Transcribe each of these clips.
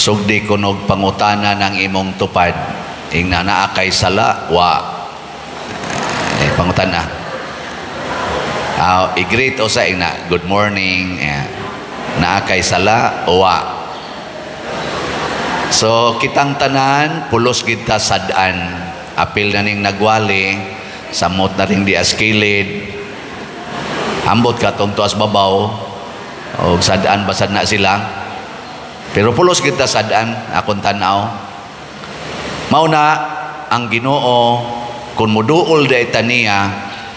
Sugdi kunog pangutana ng imong tupad. Ingna naa kay sala, wa? Eh, pangutana. Ah, i-greet o sa ingna, "Good morning." Eh, naa kay sala, wa? So kitang tanan pulos gid ta sad-an. Apil na ning nagwali, samot na ring dias kilid. Ambot ka tong tuas babaw og sad-an basad na sila. Pero pulos kita sad-an akong tan-aw. Mao na ang Ginoo, kung muduol day ta niya,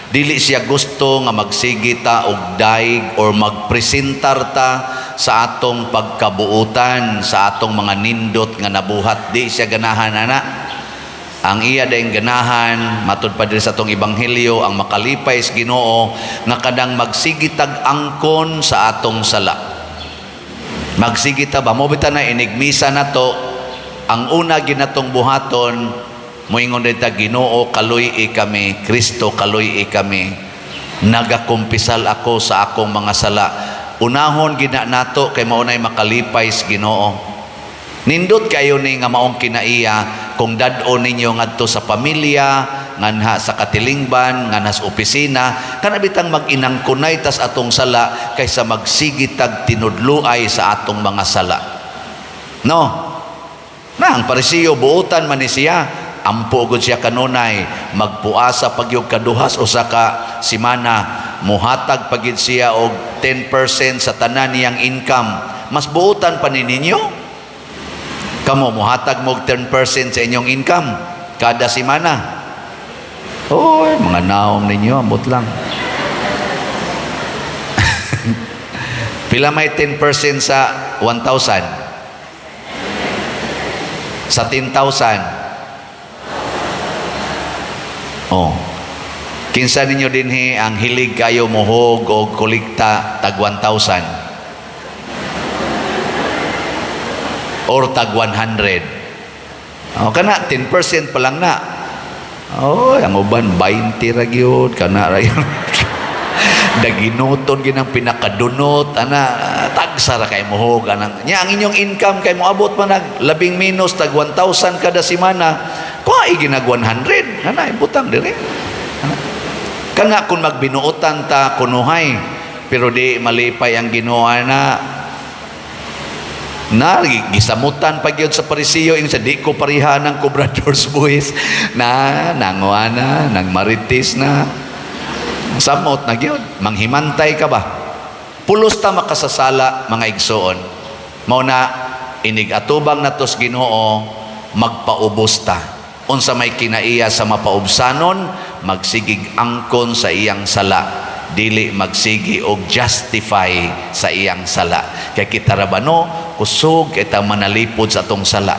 dili siya gusto nga magsige ta og daig or magpresentar ta sa atong pagkabuutan, sa atong mga nindot nga nabuhat. Di siya ganahan ana. Ang iya dayong ganahan, matud pa diri sa atong ebanghelyo, ang makalipay sa Ginoo nga kadang magsige tag angkon sa atong sala. Magsige ta ba mo bitaw na inigmisa nato, ang una ginatong buhaton, moingon ta, "Ginoo, kaluy-i kami. Kristo, kaluy-i kami. Nagakumpisal ako sa akong mga sala." Unahon gina nato kay mao nay makalipay sa Ginoo. Nindot kayo ni nga maong kinaiya kung dad-on ninyo ngadto sa pamilya, nganha sa katilingban, nganha sa opisina, kana bitang mag-inangkunay tas atong sala kaysa magsige tag tinudluay sa atong mga sala. No? Na ang Parisiyo, buutan man ni siya, ampo gud siya kanunay, magpuasa pagyud kaduhas usa ka semana, muhatag pagid siya og 10% sa tanan niyang income. Mas buutan pa ni ninyo? Kamo, muhatag mo og 10% sa inyong income kada semana? Oy, mga naong ninyo, ambot lang. Pila may 10% sa 1,000? Sa 10,000? Oh. Kinsa ninyo dinhi ang hilig kayo muhog og kolekta tag 1,000 or tag 100? Oh, kana 10% pa lang na. Oh, ang uban 20 ra gyud kana ra gyud. Daginuton ginang pinakadunot ana, tagsa ra kay muhog anang nya. Ang inyong income kay moabot man nag labing minus tag 1,000 kada semana, kuha ginag 100 ana, ibutang dire ana. Kana kung magbinuotan ta kunuhay, pero di malipay ang Ginoo na na gisamutan pa gyud sa Parisiyo ing sa di ko pareha ng kobradors buhis na nanguha na nang marites na samot na gyud. Manghimantay ka ba? Pulos ta makasasala, mga igsoon. Mao na inig atubang natos Ginoo, magpaubos ta. Unsa may kinaiya sa mapaubsanon? Magsigig angkon sa iyang sala, dili magsigi og justify sa iyang sala, kay kita ra ba no, kusog kita manalipod sa atong sala,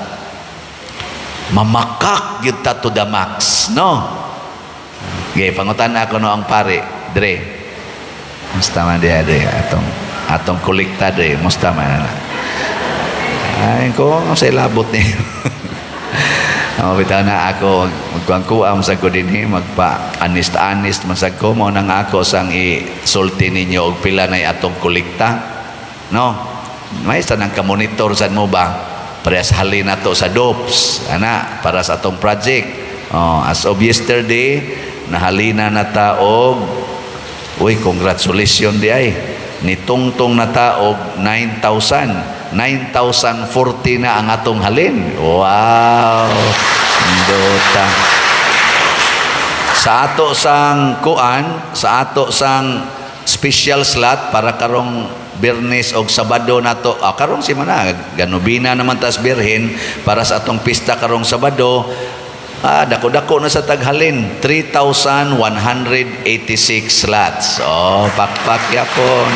mamakak gyud ta to the max, no? Okay, pangutan ako no ang pare dre. Musta man diha dre atong atong kolekta dre? Musta man na? Ay ko sa ilabot ni. Ang bitaw na ako magkuang-kuam sa ko dinhi, magpa anist-anist man sad ko. Mo nang ako sang isulti ninyo og pila nay atong kolekta, no? May sa nang ka-monitor sad mo ba, parehas halin nato sa DOPS ana para sa atong project. Oh, as of yesterday nahalina na ta og, uy, congratulations di ay, nitungtong na ta og 9,000. 9,040 na ang atong halin. Wow, dota. Sa ato sang kuan, sa ato sang special slot para karong Biyernes og Sabado nato, ah, karong simana, ganubina naman tas Birhen para sa atong pista karong Sabado, ah, dako-dako na sa taghalin, 3,186 slots. Oh, pakpak yapon.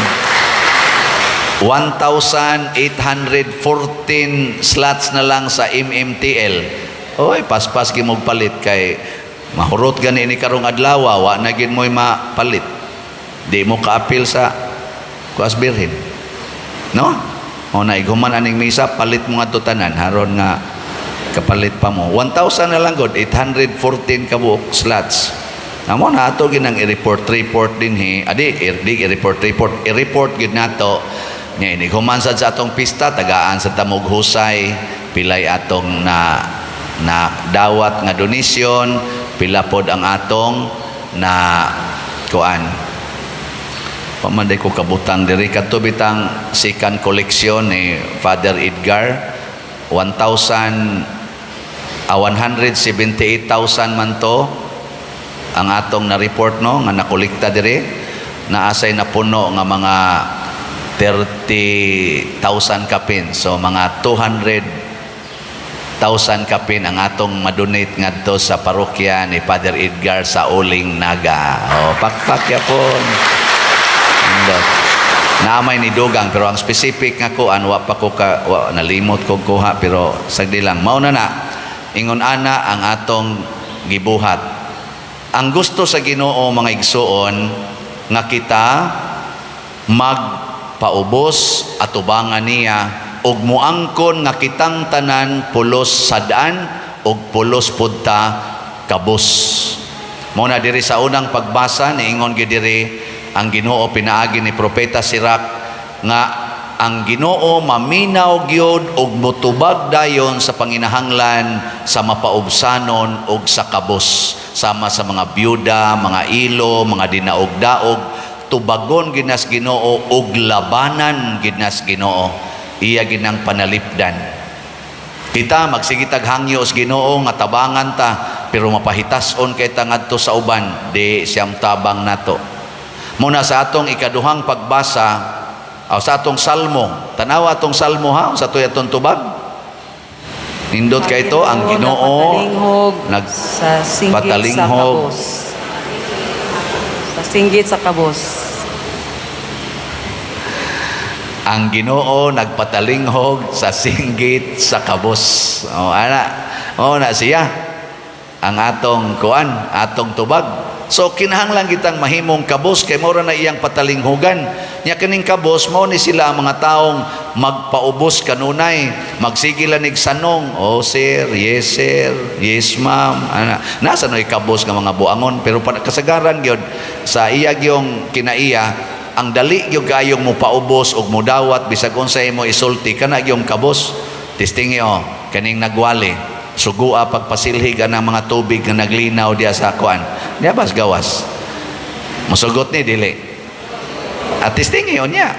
1,814 slots na lang sa MMTL. Oy, paspas gyud mo palit kay mahurot gani ni karong adlaw, wa na gid mo'y mapalit. Di mo kaapil sa kuas birhin. No? O na ighuman aning misa, palit mo nga tanan haron nga kapalit pa mo. 1,000 na lang god, 814 ka buok slots. Amo na ato ginang i-report report dinhi. Adi, di i-report report, i-report gid nato. Nya inig human sad sa atong pista, tagaan sa ta mo'g husay, pilay atong na na dawat nga donasyon, pila pod ang atong na kuan. Pamanday ko kabutang diri kadto bitang second collection ni Father Edgar, 1,000, 178,000 man to ang atong na-report, no, nga nakolekta diri. Naasay na puno nga mga 30,000 kapin, so mga 200,000 kapin ang atong madonate ngadto sa parokya ni Father Edgar sa Uling, Naga. O, pakpak yapon. Indot. Naamay ni dugang, pero ang specific nga kuan, wa pa ko ka wa, nalimot ko kuha, pero sagdi lang. Mao na na, ingon ana ang atong gibuhat. Ang gusto sa Ginoo, mga igsuon, nga kita magpaubos atubangan niya ug muangkon nga kitang tanan pulos sad-an ug pulos pud ta kabus. Mao na diri sa unang pagbasa, niingon gyud diri ang Ginoo pinaagi ni Propeta Sirac nga ang Ginoo maminaw gyud ug motubag dayon sa panginahanglan sa mapaubsanon ug sa kabus, sama sa mga byuda, mga ilo, mga dinaog-daog. Tubagon ginas Ginoo ug labanan ginas Ginoo, iya ginang panalipdan. Kita magsigitag hangyo sa Ginoo nga tabangan ta, pero mapahitas-on kay ta ngadto sa uban, di siyam tabang nato. Muna sa atong ikaduhang pagbasa o sa atong salmo, tanawa atong salmo ha, sa to'y atong tubag. Nindot kay ito ang Ginoo nagpatalinghog nag sa singgit sa patalinghog. Kabos. Sa singgit sa kabos. Ang Ginoo nagpatalinghog sa singgit sa kabos. O ana, o na siya ang atong kuan, atong tubag. So kinahanglan kitang mahimong kabos kay mao ra na iyang patalinghugan. Nya kining kabos, mao ni sila ang mga taong magpaubos kanunay, magsige lang nig sanong. "Oh sir, yes sir, yes ma'am." Ana, nasa no'y kabos nga mga buangon, pero kasagaran gyud sa iya gyong kinaiya, ang dali gyud kayong mopaubos ug modawat bisag unsay imo isulti, kana gyung kabos. Testingi oh, kaning nagwali, sugua pagpasilhig ang mga tubig nga naglinaw diya sa kuan diya bas gawas, mosugot ni dili? At testingi unya,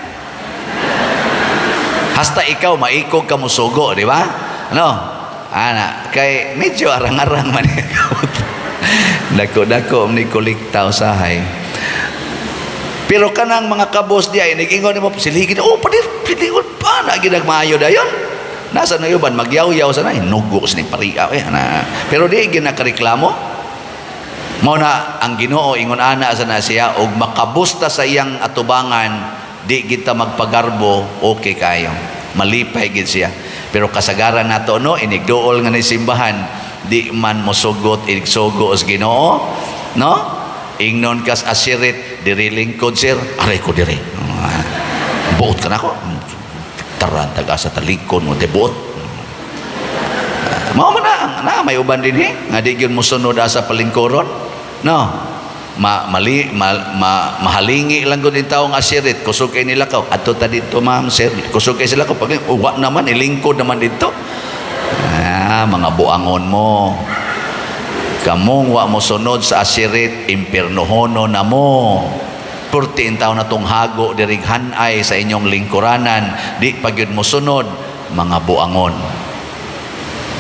hasta ikaw maikog ka musugo, di ba, no? Ana kay medyo arang-arang man, dako-dako ni kolekta usahay. Pero kanang mga kabos diya, inig-ingon nimo silhigin, oh, padir, pilingon pa, na ginagmaayo dayon. Nasa na uban, magyaw-yaw sa na, hinugo sa ni pariya. Eh, na. Pero di ginakareklamo. Mao na ang Ginoo ingon ana sa na siya og makabusta sa iyang atubangan, di kita magpagarbo, okay kayo. Malipay gid siya. Pero kasagaran nato, no, inigduol nga ni simbahan, di man mosugot inigsugo sa Ginoo, no? Ingnon kas asirit, "Diri lingkod, sir." "Aray ko diri. Ah, buot ka na ako. Taran taga sa talikon mo, di buot." Ah, mao man na, na may uban din eh nga di gyud mosunod sa palingkuron, no? Ma, mali ma, ma, mahalingi lang gud in taong asirit, kusog kay nila ka, "Adto ta dito, ma'am, sir." Kusog kay sila ko pag uwa naman, ilingkod naman dito. Ah, mga buangon mo. Kamong wa mo sunod sa asirit, impiernohono na mo. Purti in taon na tong hago dirig hanay sa inyong lingkuranan, di pa gyud mo sunod, mga buangon.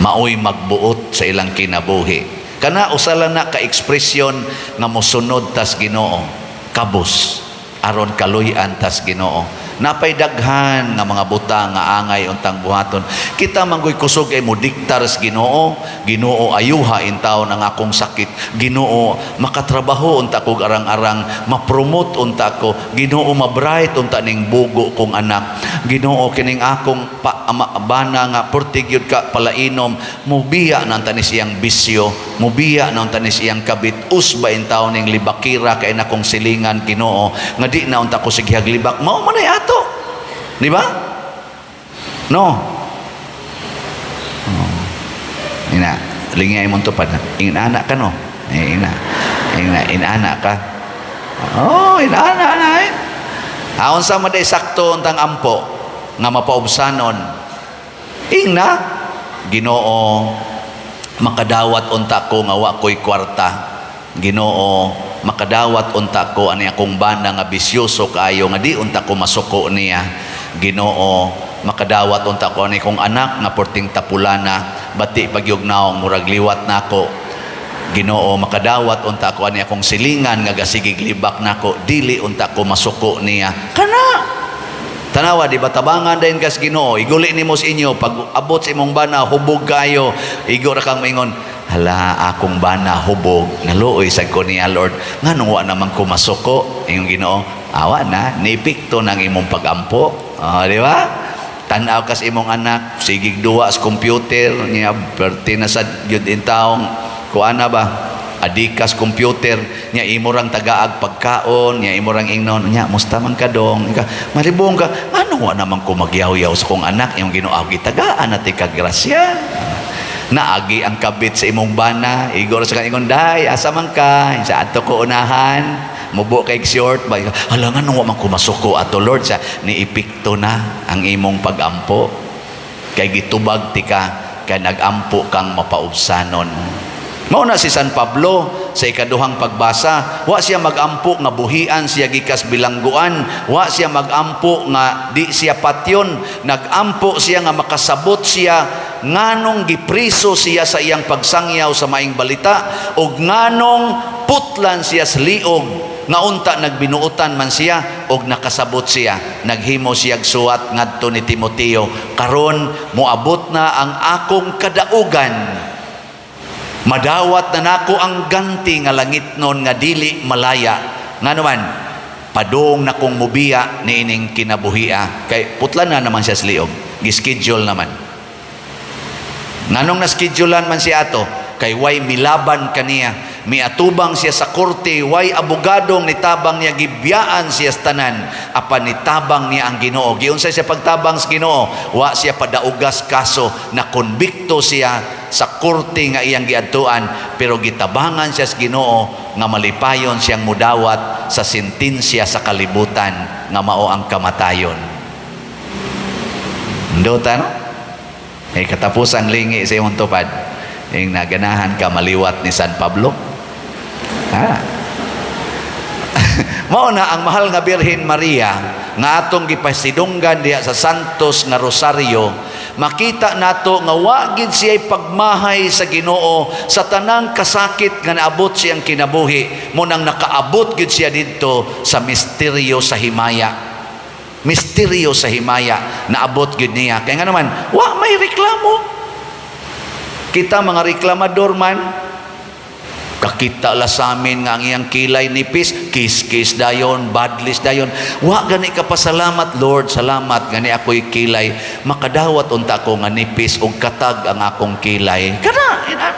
Maoy magbuot sa ilang kinabuhi. Kana usala na ka ekspresyon nga mosunod tas Ginoo, kabos aron kaluy-an tas Ginoo. Napay daghan nga mga butang nga angay untang buhaton. Kita manggoy kusog ay mo diktar sa Ginoo. "Ginoo, ayuha intawon ang akong sakit. Ginoo, makatrabaho unta kog arang-arang, ma-promote unta ko. Ginoo, ma-bright unta ning bugo kong anak. Ginoo, kining akong pa, ama, bana nga perti gyud ka palainom, mubiya na unta ni siyang bisyo, mubiya na unta ni siyang kabit. Usba intawon ning libakira kay na kong silingan, Ginoo, nga di na unta ko sigihag libak." Mao man ay ato. Di ba? No. Oh. Ina, lingay mo tupad. Inana ka, no? Eh, ina. Ina, inana ka. Oh, inana na eh. Aon sa maday sakto untang ampo nga mapaubsanon? Ingna, "Ginoo, makadawat unta ko nga wa ko'y kwarta. Ginoo, makadawat unta ko ani akong bana nga bisyoso kaayo nga di unta ko masuko niya. Ginoo, makadawat unta ko ani akong anak nga porting tapulana, bati pagyug naong murag liwat nako. Ginoo, makadawat unta ko ani akong silingan nga gasigig libak nako, dili unta ko masuko niya." Kana tanawa, di ba, tabangan din kas Ginoo. Iguli nimo sa inyo pag abot sa imong bana, hubog kayo, igo ra kang maingon, "Hala, akong bana hubog, naluoy sad ko niya, Lord, nganong wa naman ko masuko?" Ingon Ginoo, "Awa na niepekto ng imong pagampo." Oh, di ba? Tan-aw kas imong anak, sigig duwa sa computer niya, perti na sad gyud in taong kuana ba, adikas computer niya. Imo rang tagaag pagkaon niya, imo rang ingnon niya, "Musta man ka dong?" Ika, malibong ka, "Ano, wa naman ko magyaw-yaw sa kong anak." Imong Ginoo, "Gitagaan na ka grasya." Naagi ang kabit sa imong bana, igor sa ingon, "Day, asa man ka?" "Sa adto ko unahan." Mubo kay short ba, "Hala, nga wa man ko masuko ato, Lord." Sa niepekto na ang imong pagampo kay gitubag tika kay nagampo kang mapaubsanon. Mao na si San Pablo sa ikaduhang pagbasa, wa siya magampo nga buhian siya gikas bilangguan, wa siya magampo nga di siya patyon, nagampo siya nga makasabot siya nganong gipriso siya sa iyang pagsangyaw sa maayong balita ug nganong putlan siya sa liog, nga unta nagbinuotan man siya og nakasabot siya. Naghimo siya suwat ngadto ni Timoteo, "Karon moabot na ang akong kadaugan. Madawat na nako ang ganti nga langitnon nga dili malaya." Ngano man, padung na kong mubiya niining kinabuhia. Kay putlan na naman siya sa liog. Gischedule naman. Nganong na-schedulean man siya ato? Kay way milaban kaniya. Miatubang siya sa korte, way abogadong nitabang niya, gibiyaan siya sa tanan. Apan nitabang niya ang Ginoo. Giunsa siya pagtabang sa Ginoo? Wa siya padaugas kaso, na konbikto siya sa korte nga iyang giadtuan, pero gitabangan siya sa Ginoo nga malipayon siyang mudawat sa sentensya sa kalibutan nga mao ang kamatayon. Ndota, no? Eh, katapusang lingi sa imong tupad. Yung naganahan ka maliwat ni San Pablo. Ha? Mao na ang mahal nga Birhen Maria nga atong gipasidunggan diha sa Santos nga Rosario, makita nato nga wa gid siya pagmahay sa Ginoo sa tanang kasakit nga naabot siyang kinabuhi. Mo nang nakaabot gid siya didto sa misteryo sa himaya. Misteryo sa himaya naabot gid niya. Kaya nga naman wa may reklamo. Kita mga reklamador man, kakita la sa amin nga ang iyang kilay nipis, kiss-kiss dayon, badlis dayon. Wa gani ka pasalamat, "Lord, salamat gani ako'y kilay. Makadawat unta ko nga nipis og katag ang akong kilay." Kana, ina.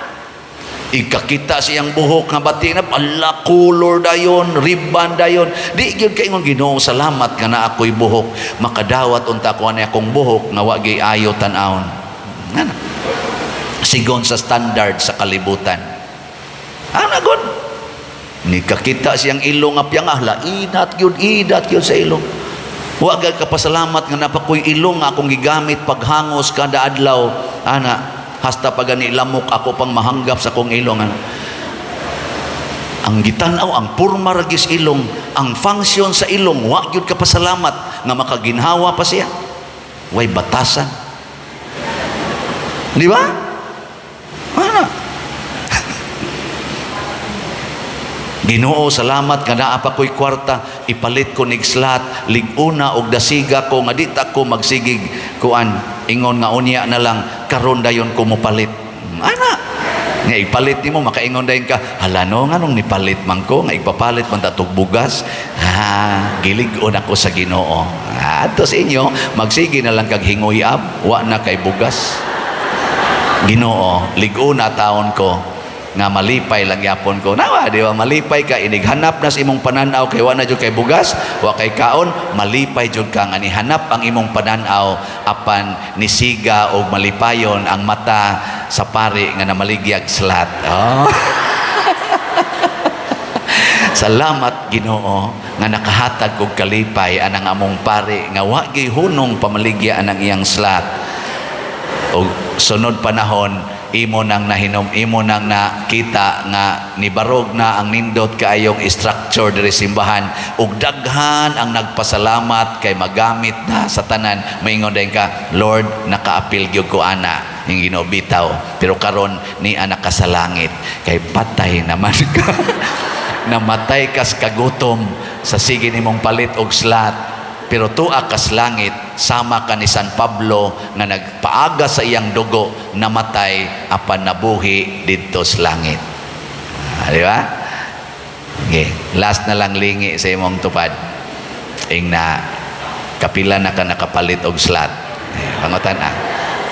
Ikakita siyang buhok nga bati na, ala, color dayon, ribbon dayon. Di gyud ka ingon, "Ginoo, salamat nga na ako'y buhok. Makadawat unta ko ani akong buhok nga wa gyud ayo tan-awon." Ngana. Sigon sa standard sa kalibutan. Ana god. Ni kakita siyang ilong nga piyangah, la inat gyud, idat gyud sa ilong. Wa gad ka pasalamat nga napakoy ilong nga akong gigamit paghangos kada adlaw. Ana, hasta pa gani lamok ako pang mahanggap sa akong ilong. Ana. Ang gitan-aw ang purma ra gis ilong, ang function sa ilong, wa gyud ka pasalamat nga makaginhawa pa siya. Way batasan. Di ba? Ana. "Ginoo, salamat nga naa pa ko'y kwarta, ipalit ko nig slat, lig-una og dasiga ko nga di ta ko magsigig kuan." Ingon nga unya na lang, karon dayon ko mopalit. Ana. Nga ipalit nimo, makaingon dayon ka, "Hala no, nganong nipalit man ko nga ipapalit man ta tog bugas? Ha, gilig-on ako sa Ginoo." Ah, adto sa inyo, magsige na lang kag hingoy ab, wa na kay bugas. "Ginoo, lig-una taon ko nga malipay lang yapon ko." Nawa, di ba? Malipay ka, inighanap na sa imong pananaw kay wa na jud kay bugas, wa kay kaon, malipay jud ka nga nihanap ang imong pananaw apan nisiga og malipayon ang mata sa pari nga namaligyag slat. Oh. Salamat, Ginoo, nga nakahatag og kalipay anang among pare nga wa gyud hunong pamaligya anang iyang slot. Og sunod panahon, imo nang nahinom, imo nang nakita nga nibarog na ang nindot kaayong structure diri simbahan ug daghan ang nagpasalamat kay magamit na sa tanan. Maingon din ka, "Lord, nakaapil gyud ko ana." Yung Ginoo bitaw, pero karon ni anak ka sa langit kay patay naman ka, namatay kas kagutom sa sige nimong palit og slot, pero tua kas langit sama ka ni San Pablo nga nagpaaga sa iyang dugo, namatay apan nabuhi didto sa langit. Ah, di ba? Okay. Last na lang lingi sa imong tupad. Ing na kapila na ka nakapalit og slot? Eh, pangutan ah.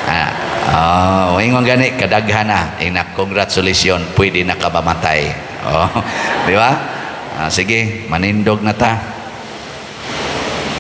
Ah, oh, ingon gani kadaghan na. Ing na, congratulations, pwede na ka mamatay. Oh, di ba? Ah, sige, manindog na ta.